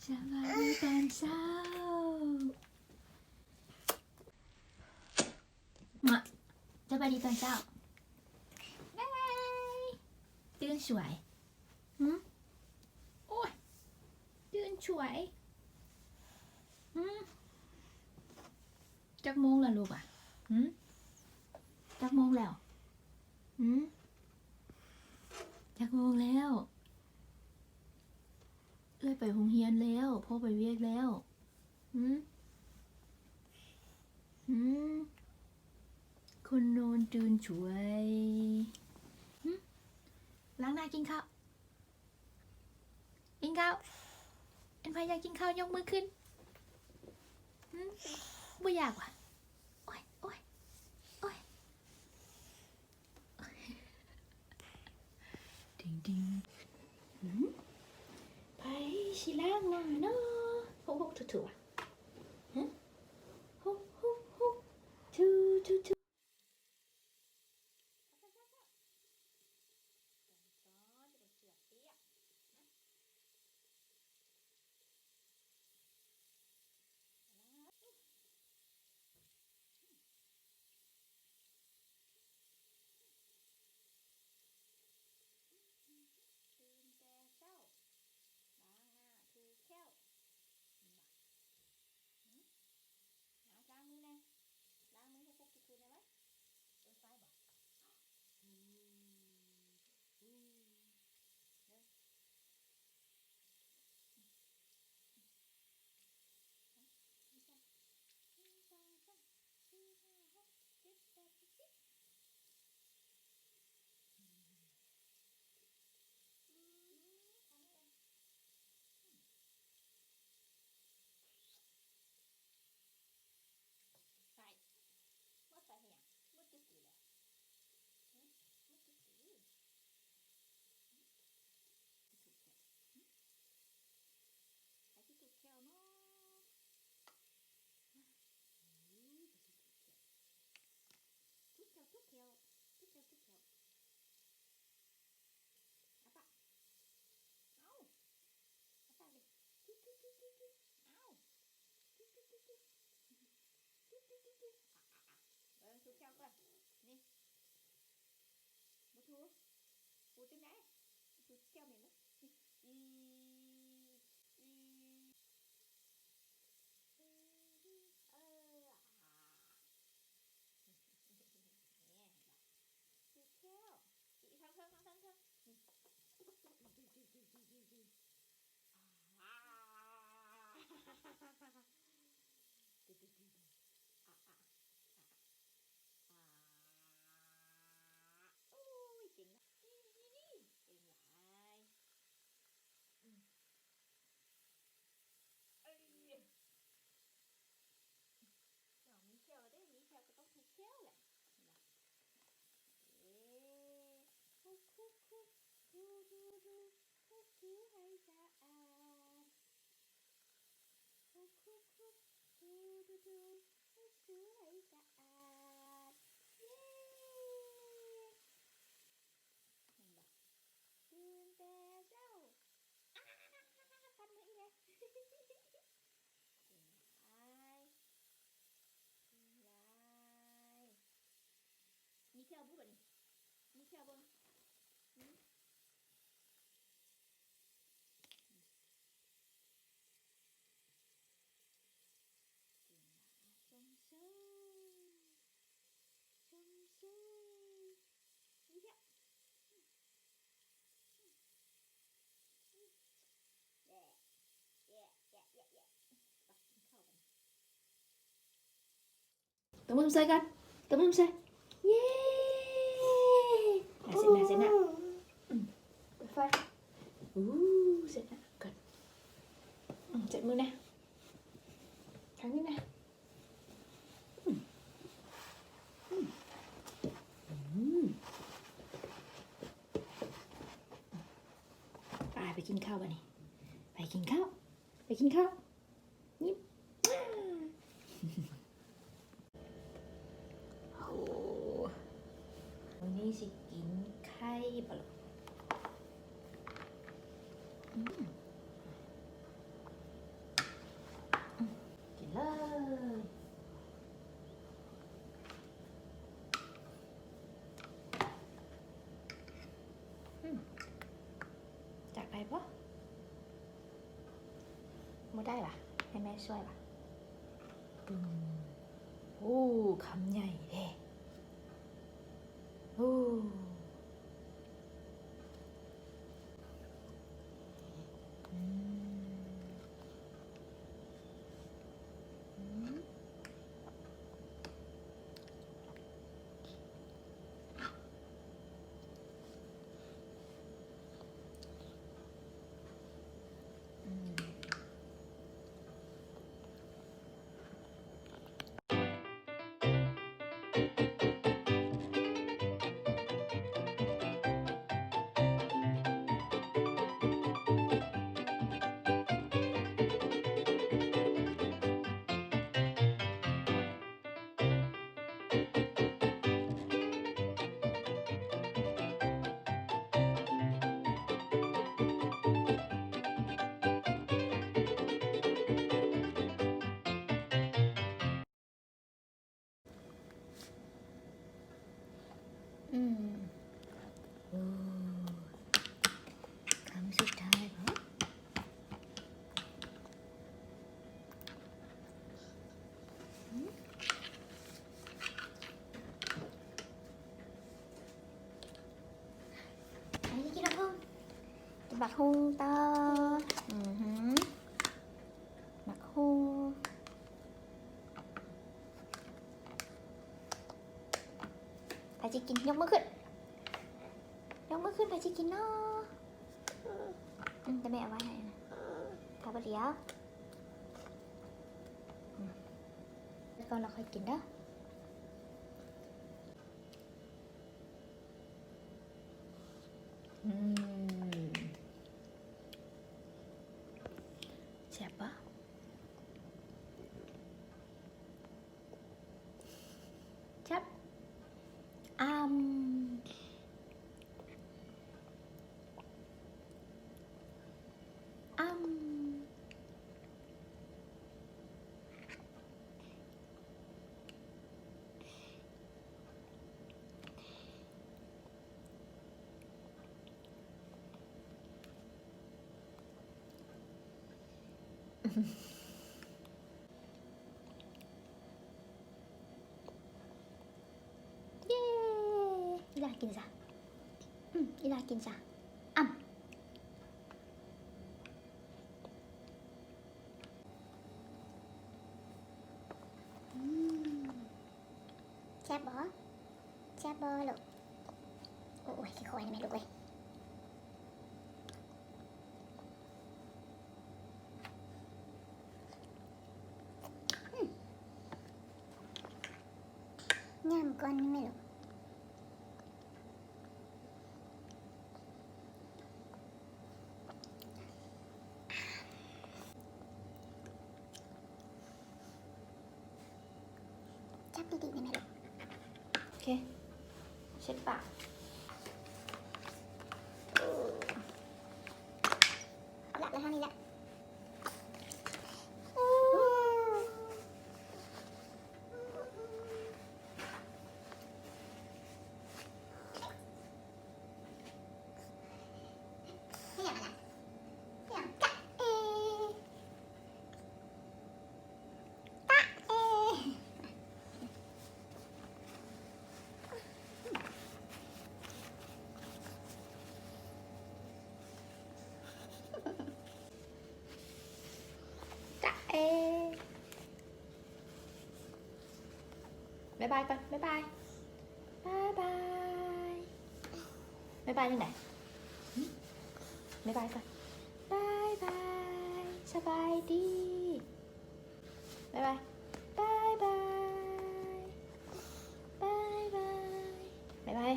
ສະບາຍດີຕອນເຊົ້າ. ມາ ສະບາຍດີຕອນເຊົ້າ. ບາຍ. ຕື່ນສວຍ. ຫື? ໂອ້ຍ ຕື່ນສວຍ. ຫື? ຈັກໂມງລະລູກອະ? ຫື? ຈັກໂມງແລ້ວ? ຫື? ຈັກໂມງແລ້ວ? ເອື້ອຍໄປໂຮງຮຽນແລ້ວ, ພໍ່ໄປວຽກແລ້ວ. ຫື? ຫື? ຄົນນອນຕື່ນສວຍ. ຫື? ລ້າງໜ້າກິນເຂົ້າ. ກິນເຂົ້າ. ອັນໃຜຢາກກິນເຂົ້າຍົກມືຂຶ້ນ. ຫື? ບໍ່ຢາກຫວາ? ໂອ້ຍ ໂອ້ຍ ໂອ້ຍ. ດິງດິງ. ຫື? ໃຜຊິລ້າງໜ້າເນາະ? ຫຸກໆ ທຸໆ ຫະ? ຫຸກໆ ທຸໆ ທຸໆ. ຕື່ນແຕ່ເຊົ້າ ລ້າງໜ້າ ຖູແຂ້ວ ເຫັນບໍ່? ຫຶ? ມາລ້າງມືແດ່ ລ້າງມືໃຫ້ພວກທີ່ຖືແດ່ໄວ້ ເປັນໄຟບໍ່? ເດີ ໜຶ່ງ ສອງ ສາມ ສີ່ ຫ້າ ຫົກ ເຈັດ ແປດ ເກົ້າ ສິບ. ໃສ່ ໝົດໃສ່ເຮັດຫຍັງ? ໝົດຈຸດຕີແລ້ວ. ຫຶ? ໝົດຈຸດຕີ. ໃຜຊິຖືແຂ້ວເນາະ? ຖືແຂ້ວ ຖືແຂ້ວ ຖືແຂ້ວ ຖືແຂ້ວ. ອາປາກ ເອົາ ອາປາກເລີຍ ເອົາ ເບິ່ງ ຖູແຂ້ວກ່ອນ ນີ້ ບໍ່ຖູ ຖູຈັ່ງໃດ? ຖູແຂ້ວແມ່ນບໍ່? ນີ້ ອີ ອີ ເອີ ອາ ແມ່ນບໍ່? ຖືແຂ້ວ ອີກທາງເທິງ ທາງເທິງ ທາງເທິງ ນີ້ ອາ ອາ ອາ ອາ ອາ ອາ ອາ ອາ ໂອ້ຍ ເກັ່ງຫຼາຍ ນີ້ ນີ້ ນີ້ ເກັ່ງຫຼາຍ ອືມ ເອີຍ. ນ້ອງມີແຂ້ວເດ້ ມີແຂ້ວກໍຕ້ອງຖືແຂ້ວແຫຼະ ເອີ ຄຸກ ຄຸກ ຄຸກ ຖູ ຖູ ຖູ ຄຸກ ຖູໃຫ້ສະອາດ ຄຸກ ຄຸກ ຄຸກ ຖູ ຖູ ຖູ ຄຸກ ຖູໃຫ້ສະອາດ ເຢ້ ເຫັນບໍ່? ຕື່ນແຕ່ເຊົ້າ ອ້າ ຄັນມືອີກແລ້ວ ເກັ່ງຫຼາຍ ເກັ່ງຫຼາຍ ມີແຂ້ວບໍ່ບາດນີ້ ມີແຂ້ວບໍ່? ຫື? ເກັ່ງຫຼາຍ ຊົມເຊີຍ ຊົມເຊີຍ ມີແຂ້ວ ແຢະ ແຢະ ແຢະ ແຢະ ແຢະ ໄປກິນເຂົ້າກັນ ຕົບມືໃສ່ກ່ອນ ຕົບມືໃສ່ ເຢ້ ອ່ະ ເຊັດໜ້າ ເຊັດໜ້າ ອືມ ເປີດໄຟ ອູ້ ເຊັດໜ້າກ່ອນ ອືມ ເຊັດມືແດ່ ຂ້າງນີ້ນະ ອືມ ອືມ ອືມ ໄປ ໄປກິນເຂົ້າບາດນີ້ ໄປກິນເຂົ້າ ໄປກິນເຂົ້າ ຍິບ ໂອ້ ມື້ນີ້ຊິກິນໄຂ່ບໍ່ລະ ອືມ. ບໍ່ໄດ້ຫວາ? ໃຫ້ແມ່ຊ່ວຍຫວາ? ປຶ້ມ. ໂອ້ ຄຳໃຫຍ່ແທ້. ໂອ້ ອືມ ອືມ. ອືມ ໂອ້ ຄຳສຸດທ້າຍເນາະ. ໄປກິນໝາກຫຸ່ງ ກິນໝາກຫຸ່ງຕໍ່. ອືຫື ໝາກຫຸ່ງ. ໃຜຊິກິນ? ຍົກມືຂຶ້ນ ຍົກມືຂຶ້ນ. ໃຜຊິກິນເນາະ? ອືມ ແຕ່ແມ່ເອົາໄວ້ໃຫ້ນະ ຖ້າບໍ່ຫຼຽວ. ອືມ ແລ້ວກໍລາວຄ່ອຍກິນເດີ. ອືມ ແຊບບໍ່? ແຊບ. ອຳ ອຳ. ເຢ້ ອີຫຼ້າກິນຊະ. ອືມ ອີຫຼ້າກິນຊະ. ອຳ. ອືມ ແຊບບໍ່? ແຊບບໍ່ລູກ? ໂອ້ຍ ຄ່ອຍໆ ແມ່ລູກເອີຍ. ອືມ ຍຳກ່ອນແມ່ລູກ. ຈັບດີໆ ໄດ້ໄໝລູກ? ໂອເຄ ເຊັດປາກ. ລະ ລະທາງນີ້ລະ. ຈະເອ ບາຍບາຍກ່ອນ ບາຍບາຍ ບາຍບາຍ ບາຍບາຍຈັ່ງໃດ? ຫຶ? ບາຍບາຍກ່ອນ ບາຍບາຍ ສະບາຍດີ ບາຍບາຍ ບາຍບາຍ ບາຍບາຍ ບາຍບາຍ.